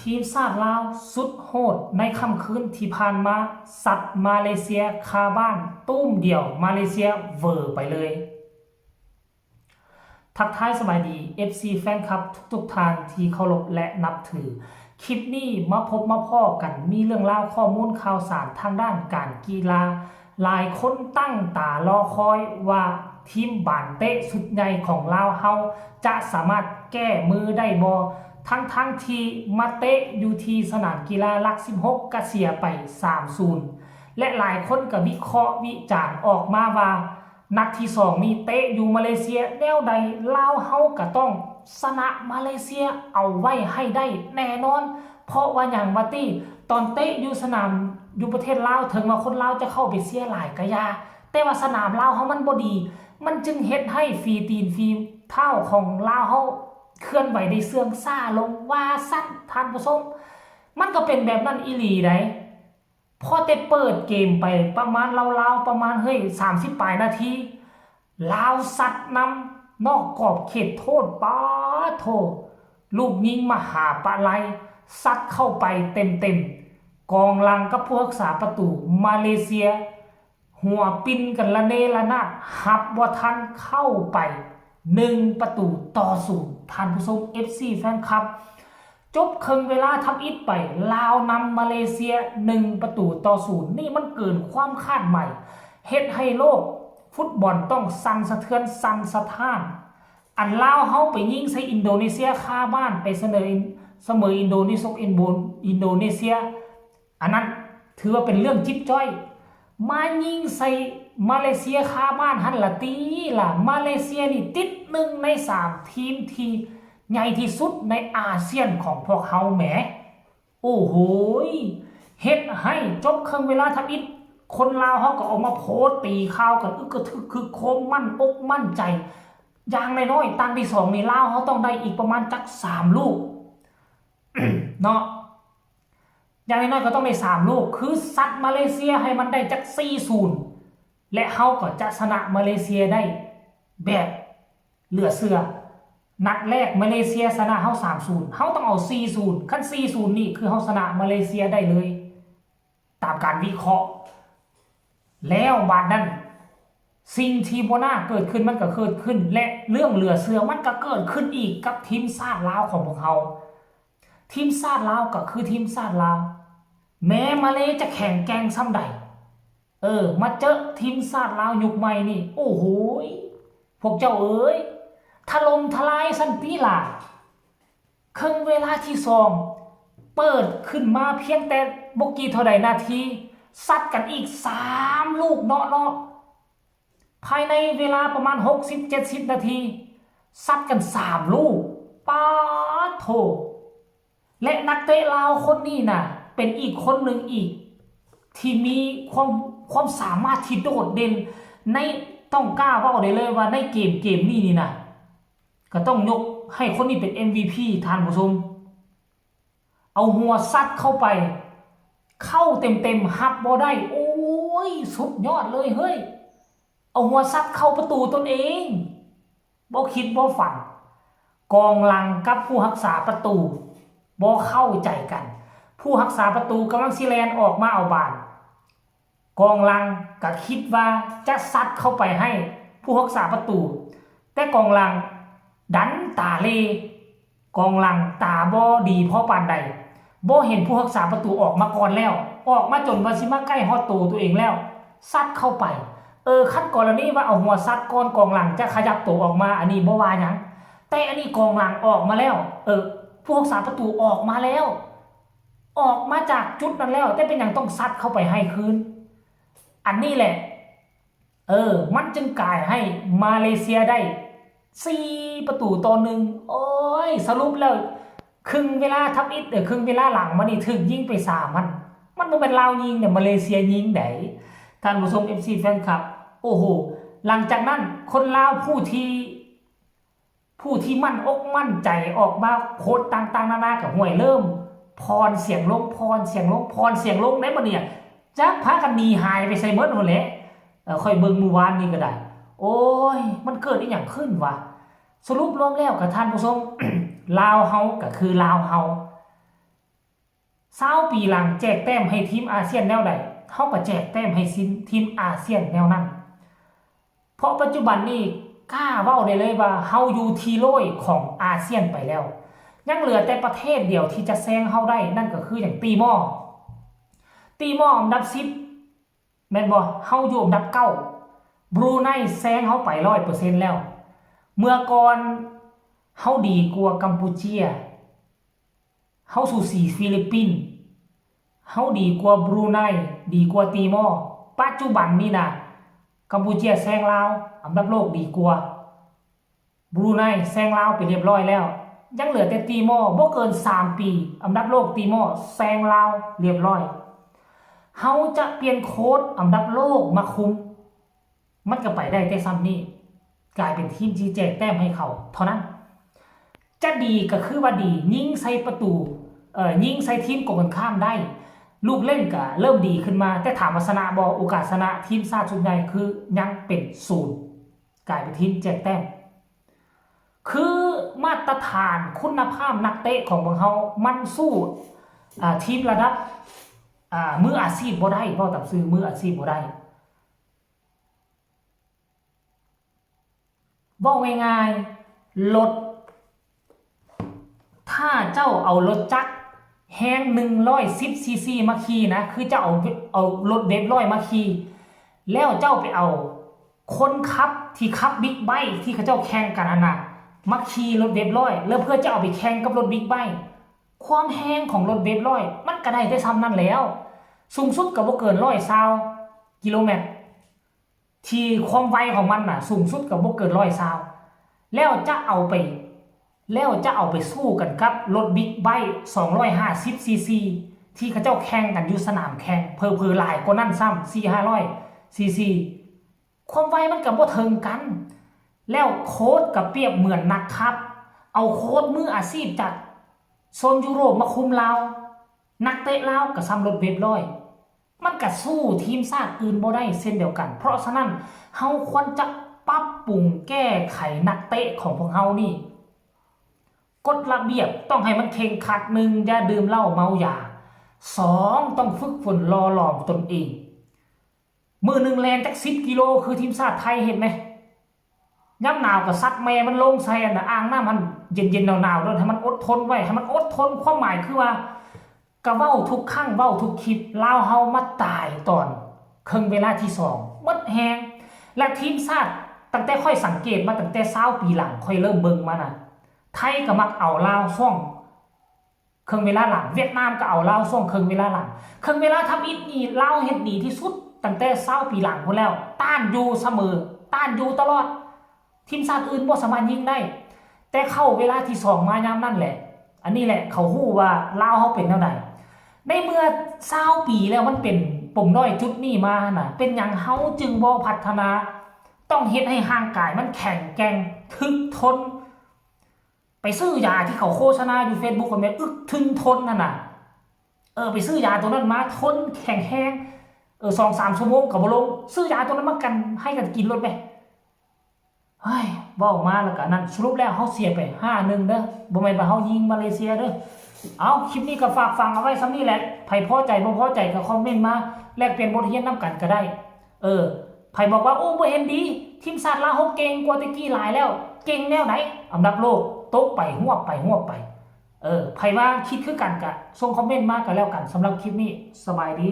ທີມຊາດລາວສຸດໂຫດໃນຄ່ຳຄືນທີ່ຜ່ານມາ ຊັດມາເລເຊຍຄາບ້ານ ຕຸ້ມດຽວມາເລເຊຍເຫວີໄປເລີຍ. ທັກທາຍສະບາຍດີ ເອັຟຊີ ແຟນຄລັບທຸກໆທ່ານທີ່ເຄົາລົບ ແລະ ນັບຖື. ຄລິບນີ້ມາພົບມາພໍ້ກັນ ມີເລື່ອງລາວຂໍ້ມູນຂ່າວສານທາງດ້ານການກິລາ. ຫຼາຍຄົນຕັ້ງຕາລໍຄອຍວ່າທີມບານເຕະຊຸດໃຫຍ່ຂອງລາວເຮົາຈະສາມາດແກ້ມືໄດ້ບໍ່? ທັງໆທີ່ມາເຕະຢູ່ທີ່ສະໜາມກິລາຫຼັກສິບຫົກກະເສຍໄປສາມສູນ ແລະ ຫຼາຍຄົນກະວິເຄາະວິຈານອອກມາວ່າ ນັດທີສອງນີ້ເຕະຢູ່ມາເລເຊຍ ແນວໃດລາວເຮົາກະຕ້ອງຊະນະມາເລເຊຍເອົາໄວ້ໃຫ້ໄດ້ແນ່ນອນ. ເພາະວ່າຫຍັງວະຕິ? ຕອນເຕະຢູ່ສະໜາມຢູ່ປະເທດລາວ ເຖິງວ່າຄົນລາວຈະເຂົ້າໄປເຊຍຫຼາຍກະຢ່າ ແຕ່ວ່າສະໜາມລາວເຮົາມັນບໍ່ດີ ມັນຈຶ່ງເຮັດໃຫ້ຝີຕີນຝີເທົ້າຂອງລາວເຮົາເຄື່ອນໄຫວໄດ້ເຊື່ອງຊ້າລົງວ່າຊັ້ນ ທ່ານຜູ້ຊົມ. ມັນກະເປັນແບບນັ້ນອີ່ຫຼີໃດ. ພໍແຕ່ເປີດເກມໄປປະມານລາວໆ ປະມານ ເຮີ້ຍ ສາມສິບປາຍນາທີ ລາວຊັດນຳນອກກອບເຂດໂທດ ປາດໂທ້ ລູກຍິງມະຫາປະໄລ ຊັດເຂົ້າໄປເຕັມໆ ກອງຫຼັງກັບຜູ້ຮັກສາປະຕູມາເລເຊຍ ຫົວປິ່ນກັນລະເນລະນາດ ຮັບບໍ່ທັນ ເຂົ້າໄປໜຶ່ງປະຕູຕໍ່ສູນ ທ່ານຜູ້ຊົມ ເອັຟຊີ ແຟນຄລັບ. ຈົບເຄິ່ງເວລາທຳອິດໄປ ລາວນຳມາເລເຊຍໜຶ່ງປະຕູຕໍ່ສູນ ນີ້ມັນເກີນຄວາມຄາດໝາຍ ເຮັດໃຫ້ໂລກຟຸດບອນຕ້ອງສັ່ນສະເທືອນສັ່ນສະທ້ານ. ອັນລາວເຮົາໄປຍິງໃສ່ອິນໂດເນເຊຍຄາບ້ານ ໄປສະເໜີ ສະເໝີອິນໂດເນຊຽ ອິນໂດ ອິນໂດເນເຊຍ ອັນນັ້ນຖືວ່າເປັນເລື່ອງຈິບຈ້ອຍ. ມາຍິງໃສ່ມາເລເຊຍຄາບ້ານຫັ້ນລະຕິລະ. ມາເລເຊຍນີ້ຕິດໜຶ່ງໃນສາມທີມທີ່ໃຫຍ່ທີ່ສຸດໃນອາຊຽນຂອງພວກເຮົາແໝ. ໂອ້ໂຫຍ ເຮັດໃຫ້ຈົບເຄິ່ງເວລາທຳອິດ ຄົນລາວເຮົາກໍອອກມາໂພສຕີຂ່າວກັນ ອຶກກະທຶກຄຶກໂຄມ ໝັ້ນອົກໝັ້ນໃຈ. ຢ່າງໜ້ອຍໆ ຕັ້ງທີສອງນີ້ ລາວເຮົາຕ້ອງໄດ້ອີກປະມານຈັກສາມລູກເນາະ. ຢ່າງໜ້ອຍໆກໍຕ້ອງໄດ້ສາມລູກ ຄືຊັດມາເລເຊຍໃຫ້ມັນໄດ້ຈັກສີ່ສູນ ແລະ ເຮົາກໍຈະຊະນະມາເລເຊຍໄດ້ແບບເຫຼືອເຊື່ອ. ນັດແລກມາເລເຊຍຊະນະເຮົາສາມສູນ ເຮົາຕ້ອງເອົາສີ່ສູນ ຄັນສີ່ສູນນີ້ຄືເຮົາຊະນະມາເລເຊຍໄດ້ເລີຍ ຕາມການວິເຄາະ. ແລ້ວບາດນັ້ນ ສິ່ງທີ່ບໍ່ໜ້າເກີດຂຶ້ນມັນກໍເກີດຂຶ້ນ ແລະ ເລື່ອງເຫຼືອເຊື່ອມັນກໍເກີດຂຶ້ນອີກກັບທີມຊາດລາວຂອງພວກເຮົາ. ທີມຊາດລາວກໍຄືທີມຊາດລາວ ແມ້ມາເລຈະແຂງແກ່ງສ່ຳໃດ ເອີ ມາເຈີທີມຊາດລາວຍຸກໃໝ່ນີ້ ໂອ້ໂຫຍ ພວກເຈົ້າເອີຍ ຖະຫຼົ່ມທະລາຍຊັ້ນຕິລະ. ເຄິ່ງເວລາທີສອງ ເປີດຂຶ້ນມາພຽງແຕ່ບໍ່ກີ່ເທົ່າໃດນາທີ ຊັດກັນອີກສາມລູກເນາະ ເນາະ. ພາຍໃນເວລາປະມານຫົກສິບ ເຈັດສິບນາທີ ຊັດກັນສາມລູກ ປາດໂທ້. ແລະ ນັກເຕະລາວຄົນນີ້ນະ ເປັນອີກຄົນໜຶ່ງອີກ ທີ່ມີຄວາມ ຄວາມສາມາດທີ່ໂດດເດັ່ນໃນ ຕ້ອງກ້າເວົ້າໄດ້ເລີຍວ່າໃນເກມ ເກມນີ້ນີ້ນະ ກໍຕ້ອງຍົກໃຫ້ຄົນນີ້ເປັນ ເອັມ ວີ ພີ ທ່ານຜູ້ຊົມ. ເອົາຫົວຊັດເຂົ້າໄປ ເຂົ້າເຕັມໆ ຮັບບໍ່ໄດ້ ໂອ້ຍ ສຸດຍອດເລີຍເຮີ້ຍ. ເອົາຫົວຊັດເຂົ້າປະຕູຕົນເອງ ບໍ່ຄິດບໍ່ຝັນ. ກອງຫຼັງກັບຜູ້ຮັກສາປະຕູບໍ່ເຂົ້າໃຈກັນ ຜູ້ຮັກສາປະຕູກຳລັງຊິແລ່ນອອກມາເອົາບານ ກອງຫຼັງກະຄິດວ່າຈະຊັດເຂົ້າໄປໃຫ້ຜູ້ຮັກສາປະຕູ ແຕ່ກອງຫຼັງດັນຕາເລ. ກອງຫຼັງຕາບໍ່ດີພໍປານໃດ ບໍ່ເຫັນຜູ້ຮັກສາປະຕູອອກມາກ່ອນແລ້ວ ອອກມາຈົນວ່າຊິມາໃກ້ຮອດໂຕຕົວເອງແລ້ວ ຊັດເຂົ້າໄປ. ເອີ ຄັນກໍລະນີວ່າເອົາຫົວຊັດກ່ອນ ກອງຫຼັງຈະຂະຫຍັບໂຕອອກມາ ອັນນີ້ບໍ່ວ່າຫຍັງ ແຕ່ອັນນີ້ກອງຫຼັງອອກມາແລ້ວ ເອີ ຜູ້ຮັກສາປະຕູອອກມາແລ້ວ ອອກມາຈາກຈຸດນັ້ນແລ້ວ ແຕ່ເປັນຫຍັງຕ້ອງຊັດເຂົ້າໄປໃຫ້ຄືນ? ອັນນີ້ແຫຼະ ເອີ ມັນຈຶ່ງກາຍໃຫ້ມາເລເຊຍໄດ້ສີ່ປະຕູຕໍ່ໜຶ່ງ. ໂອ້ຍ ສະຫຼຸບແລ້ວ ເຄິ່ງເວລາທຳອິດ ເອີ ເຄິ່ງເວລາຫຼັງມານີ້ຖືກຍິງໄປສາມຫັ້ນ ມັນບໍ່ແມ່ນລາວຍິງເດ້ ມາເລເຊຍຍິງໃດ໋ ທ່ານຜູ້ຊົມ ເອັຟຊີ ແຟນຄລັບ. ໂອ້ໂຫ ຫຼັງຈາກນັ້ນ ຄົນລາວຜູ້ທີ່ ຜູ້ທີ່ໝັ້ນອົກໝັ້ນໃຈອອກມາໂພສຕ່າງໆນານາ ກໍຫ້ວຍເລີ່ມຜ່ອນສຽງລົງ ຜ່ອນສຽງລົງ ຜ່ອນສຽງລົງໃດ໋ ບັດນີ້ ຈັກພາກັນໜີຫາຍໄປໃສໝົດພຸ້ນແຫຼະ. ເອີ ຂ້ອຍເບິ່ງມື້ວານນີ້ກໍໄດ້ ໂອ້ຍ ມັນເກີດອີ່ຫຍັງຂຶ້ນວະ? ສະຫຼຸບລວມແລ້ວກໍ ທ່ານຜູ້ຊົມ ລາວເຮົາກໍຄືລາວເຮົາ ຊາວປີຫຼັງແຈກແຕ້ມໃຫ້ທີມອາຊຽນແນວໃດ, ເຮົາກໍແຈກແຕ້ມໃຫ້ທີມອາຊຽນແນວນັ້ນ. ເພາະປັດຈຸບັນນີ້ກ້າເວົ້າໄດ້ເລີຍວ່າເຮົາຢູ່ທີຮ້ອຍຂອງອາຊຽນໄປແລ້ວ. ຍັງເຫຼືອແຕ່ປະເທດດຽວທີ່ຈະແຊງເຮົາໄດ້, ນັ້ນກໍຄືຫຍັງ? ຕີມໍ. ຕີມໍອັນດັບສິບ ແມ່ນບໍ່? ເຮົາຢູ່ອັນດັບເກົ້າ. ບຣູໄນແຊງເຮົາໄປຮ້ອຍເປີເຊັນແລ້ວ. ເມື່ອກ່ອນເຮົາດີກວ່າກຳປູເຈຍ, ເຮົາສູສີຟີລິບປິນ, ເຮົາດີກວ່າບຣູໄນ, ດີກວ່າຕີມໍ. ປັດຈຸບັນນີ້ນະ ກຳປູເຈຍແຊງລາວ, ອັນດັບໂລກດີກວ່າ. ບຣູໄນແຊງລາວໄປລຽບລ້ອຍແລ້ວ, ຍັງເຫຼືອແຕ່ຕີມໍ. ບໍ່ເກີນສາມປີ ອັນດັບໂລກຕີມໍແຊງລາວລຽບລ້ອຍ. ເຮົາຈະປ່ຽນໂຄດອັນດັບໂລກມາຄຸມ, ມັນກໍໄປໄດ້ແຕ່ສ່ຳນີ້, ກາຍເປັນທີມທີ່ແຈກແຕ້ມໃຫ້ເຂົາເທົ່ານັ້ນ. ຈະດີກໍຄືວ່າດີ, ຍິງໃສ່ປະຕູ, ເອີ, ຍິງໃສ່ທີມກົງກັນຂ້າມໄດ້, ລູກເຫຼັ້ນກໍເລີ່ມດີຂຶ້ນມາ, ແຕ່ຖາມວ່າຊະນະບໍ່? ໂອກາດຊະນະທີມຊາດຊຸດໃຫຍ່ຄືຍັງເປັນສູນ, ກາຍເປັນທີມແຈກແຕ້ມ. ຄືມາດຕະຖານຄຸນນະພາບນັກເຕະຂອງພວກເຮົາ ມັນສູ້ ອາ ທີມລະດັບ ອາ ມືອາຊີບບໍ່ໄດ້, ເວົ້າຕາມຊື່ ມືອາຊີບບໍ່ໄດ້. ເວົ້າງ່າຍໆ ລົດ ຖ້າເຈົ້າເອົາລົດຈັກແຮງໜຶ່ງຮ້ອຍສິບຊີຊີມາຂີ່ນະ, ຄືເຈົ້າເອົາ ເອົາລົດເວັບຮ້ອຍມາຂີ່ ແລ້ວເຈົ້າໄປເອົາຄົນຂັບທີ່ຂັບບິກໄບທີ່ເຂົາເຈົ້າແຂ່ງກັນຫັ້ນນະ ມາຂີ່ລົດເວັບຮ້ອຍ ແລ້ວເພື່ອຈະເອົາໄປແຂ່ງກັບລົດບິກໄບ, ຄວາມແຮງຂອງລົດເວັບຮ້ອຍມັນກະໄດ້ແຕ່ສ່ຳນັ້ນແລ້ວ, ສູງສຸດກະບໍ່ເກີນຮ້ອຍຊາວກິໂລແມັດ. ທີ່ຄວາມໄວຂອງມັນນະ ສູງສຸດກໍບໍ່ເກີນຮ້ອຍຊາວ ແລ້ວຈະເອົາໄປ ແລ້ວຈະເອົາໄປສູ້ກັນກັບລົດບິກໄບສອງຮ້ອຍຫ້າສິບຊີຊີ ທີ່ເຂົາເຈົ້າແຂ່ງກັນຢູ່ສະໜາມແຂ່ງ, ເຜີໆຫຼາຍກວ່ານັ້ນຊ້ຳ ສີ່ຫ້າຮ້ອຍຊີຊີ ຄວາມໄວມັນກໍບໍ່ເຖິງກັນ. ແລ້ວໂຄດກໍປຽບເໝືອນນັກຂັບ, ເອົາໂຄດມືອາຊີບຈາກໂຊນຢູໂຣບມາຄຸມລາວ, ນັກເຕະລາວກໍສ່ຳລົດເວັບຮ້ອຍ. ມັນກະສູ້ທີມຊາດອື່ນບໍ່ໄດ້ເຊັ່ນດຽວກັນ. ເພາະສະນັ້ນ ເຮົາຄວນຈະປັບປຸງແກ້ໄຂນັກເຕະຂອງພວກເຮົານີ້. ກົດລະບຽບຕ້ອງໃຫ້ມັນເຄັ່ງຄັດ, ໜຶ່ງ ຢ່າດື່ມເຫຼົ້າເມົາຢາ, ສອງ ຕ້ອງຝຶກຝົນຫຼໍ່ຫຼອມຕົນເອງ. ມື້ໜຶ່ງແລ່ນຈັກສິບກິໂລຄືທີມຊາດໄທເຮັດແມ. ຍາມໜາວກໍຊັກແມ່ມັນລົງໃສ່ອັນນ່າ ອ່າງນ້ຳຫັ້ນເຢັນໆ ໜາວໆ ໂດດ ໃຫ້ມັນອົດທົນໄວ້ ໃຫ້ມັນອົດທົນ. ຄວາມໝາຍຄືວ່າ ກະເວົ້າທຸກຄັ້ງ ເວົ້າທຸກຄລິບ, ລາວເຮົາມາຕາຍຕອນເຄິ່ງເວລາທີສອງ ໝົດແຮງ. ແລະ ທີມຊາດ ຕັ້ງແຕ່ຂ້ອຍສັງເກດມາ ຕັ້ງແຕ່ຊາວປີຫຼັງ ຂ້ອຍເລີ່ມເບິ່ງມານະ, ໄທກໍມັກເອົາລາວຊ່ວງ ເຄິ່ງເວລາຫຼັງ, ຫວຽດນາມກໍເອົາລາວຊ່ວງເຄິ່ງເວລາຫຼັງ. ເຄິ່ງເວລາທຳອິດນີ້ ລາວເຮັດດີທີ່ສຸດຕັ້ງແຕ່ຊາວປີຫຼັງພຸ້ນແລ້ວ, ຕ້ານຢູ່ສະເໝີ, ຕ້ານຢູ່ຕະຫຼອດ. ທີມຊາດອື່ນບໍ່ສາມາດຍິງໄດ້, ແຕ່ເຂົ້າເວລາທີສອງມາຍາມນັ້ນແຫຼະ. ອັນນີ້ແຫຼະ ເຂົາຮູ້ວ່າລາວເຮົາເປັນແນວໃດ. ໃນເມື່ອຊາວປີແລ້ວ ມັນເປັນປົມດ້ອຍຈຸດນີ້ມານະ, ເປັນຫຍັງເຮົາຈຶ່ງບໍ່ພັດທະນາ? ຕ້ອງເຮັດໃຫ້ຮ່າງກາຍມັນແຂງແກ່ງ, ທຶກທົນ. ໄປຊື້ຢາທີ່ເຂົາໂຄສະນາຢູ່ເຟສບຸກ ແມ່ນອຶກທຶນທົນຫັ້ນນະ. ເອີ ໄປຊື້ຢາໂຕນັ້ນມາ ທົນແຂງແຮງ, ເອີ ສອງສາມຊົ່ວໂມງກໍບໍ່ລົງ. ຊື້ຢາໂຕນັ້ນມາກັນໄຫ້ກັນກິນໂລດແມ. ເຮີ້ຍ ເວົ້າມາແລ້ວກະນັ້ນ, ສະຫຼຸບແລ້ວເຮົາເສຍໄປຫ້າໜຶ່ງເດີ້, ບໍ່ແມ່ນວ່າເຮົາຍິງມາເລເຊຍເດີ້. ເອົາ ຄລິບນີ້ກໍຝາກຝັງເອົາໄວ້ສ່ຳນີ້ແຫຼະ, ໃຜພໍໃຈບໍ່ພໍໃຈກໍຄອມເມັນມາແລກປ່ຽນບົດຮຽນນຳກັນກໍໄດ້. ເອີ ໃຜບອກວ່າ ໂອ້ ບໍ່ເຫັນດີ, ທີມຊາດລາວເຮົາເກັ່ງກວ່າແຕ່ກີ້ຫຼາຍແລ້ວ. ເກັ່ງແນວໃດ? ອັນດັບໂລກຕົກໄປ ຫວບໄປ ຫວບໄປ. ເອີ ໃຜວ່າຄິດຄືກັນກະສົ່ງຄອມເມັນມາກະແລ້ວກັນ. ສຳລັບຄລິບນີ້ ສະບາຍດີ.